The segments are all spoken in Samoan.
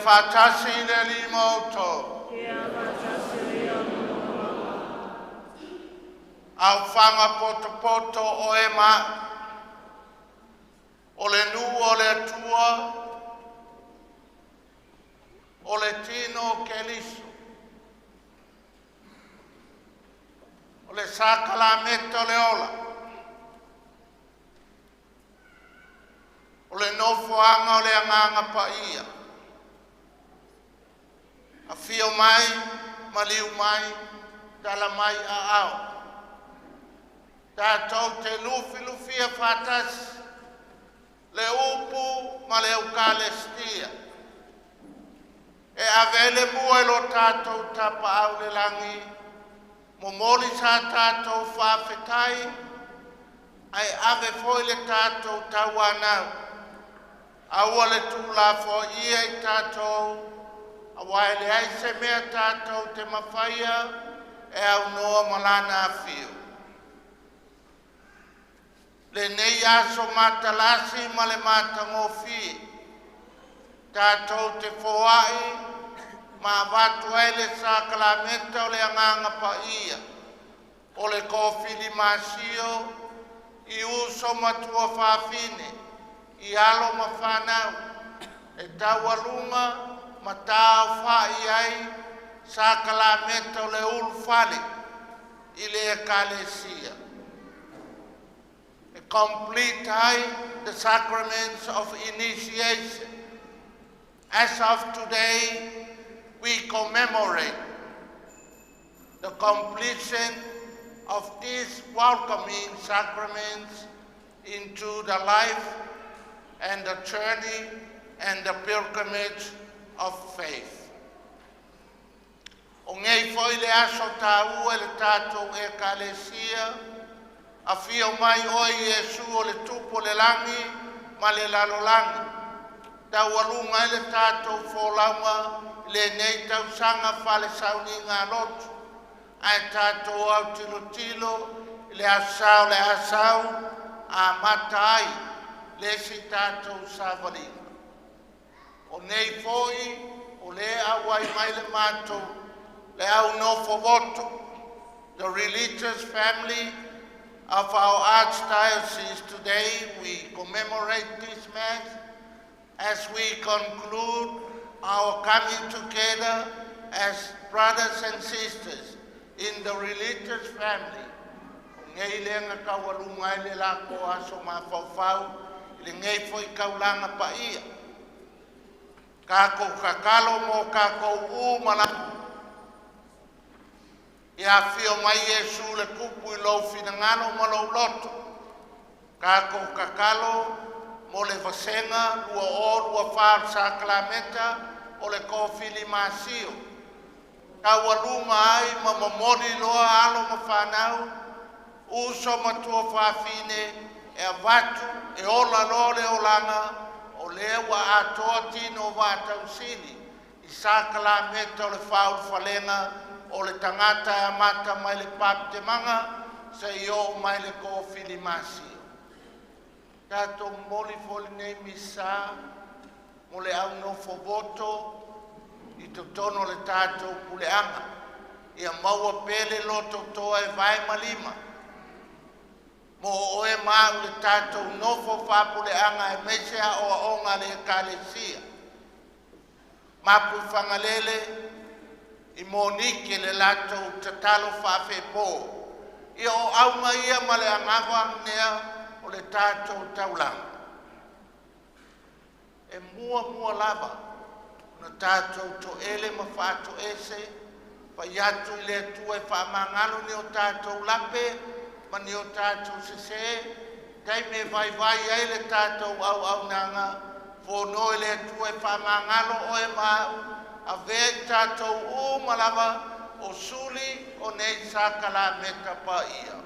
faatasi le Alii ma outou. Aofaga potopoto o e ma au, o le nuu o le Atua, o le tino o Keriso, o le sakalameta o le ola, o le nofoaga o le Agaga Paia, afio mai, maliu mai, tala mai aao, tatou te lufilufia faatasi le upu ma le Ekalesia e ave ai le mua i lo tatou Tapaau i le Lagi, momoli sa tatou faafetai ae ave foi le tatou tauanau. Aua le tuulafoaia i tatou, aua e leai se mea tatou te mafaia e aunoa ma Lana afio. Lenei aso matalasi ma le matagofie, tatou te foai ma avatu ai le sakalameta o le Agaga Paia o le kofilimasio i uso ma tuafafine, i alo ma fanau e taualuga ma taaofai ai sakalameta o le ulufale i le Ekalesia. E complete ai the sacraments of initiation. As of today, we commemorate the completion of these welcoming sacraments into the life and the journey and the pilgrimage of faith. O nei foi le aso tāua i le tatou Ekalesia, afio mai oe Iesu o le Tupu o le lagi ma le lalolagi, taualuga ai le tatou folauga i lenei tausaga faalesauniga lotu, ae tatou autilotilo i le aso Sa o le a sau, amata ai le isi tatou savaliga. O nei foi o lea auai mai le matou le au nofo voto, the religious family of our Archdiocese. Today we commemorate this Mass as we conclude our coming together as brothers and sisters in the religious family. O nei lea na taualuga ai le lako aso mafaufau i lenei foi taulaga paia. Tatou tatalo mo tatou uma lava. Ia afio mai Iesu le Tupu i lou finagalo ma lou loto. Tatou tatalo mo le vasega 2024 sakalameta o le kofilimasio. Taualuga ai ma momoli loa alo ma fanau, uso ma tuafafine e avatu e ola loa le olaga o lea ua atoa tino vaatausili i sakalameta o le faaulufalega o le tagata e amata mai le papitemaga seia oo mai le kofilimasio. Tatou momoli foi lenei misa mo le au nofo voto i totonu o le tatou puleaga. Ia maua pea le lototoa e vae ma lima mo oe ma au le tatou nofo faapuleaga aemaise aoaoga a le Ekalesia. Mapuifagalele i monike le latou tatalo faafepo. Ia o auga ia ma le agaga nea o le tatou taulaga. E muamua lava ona tatou toele ma faatoese, fai atu i le Atua e faamagalo ni o tatou lape ma ni o tatou sese, taimi e vaivai ai le tatou auaunaga, fono i le Atua e faamagalo oe ma au, avea i tatou uma lava o suli o nei sakalameta paia.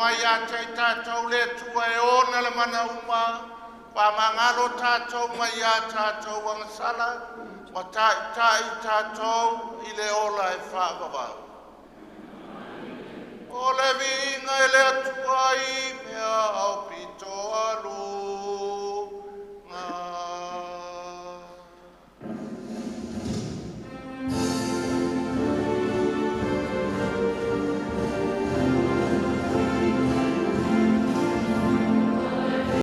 mai ia te i tatou le Atua e ona le mana uma, faamagalo tatou mai a tatou agasala, ma taitai tatou i le ola e faavavau. O le viiga i le Atua i mea.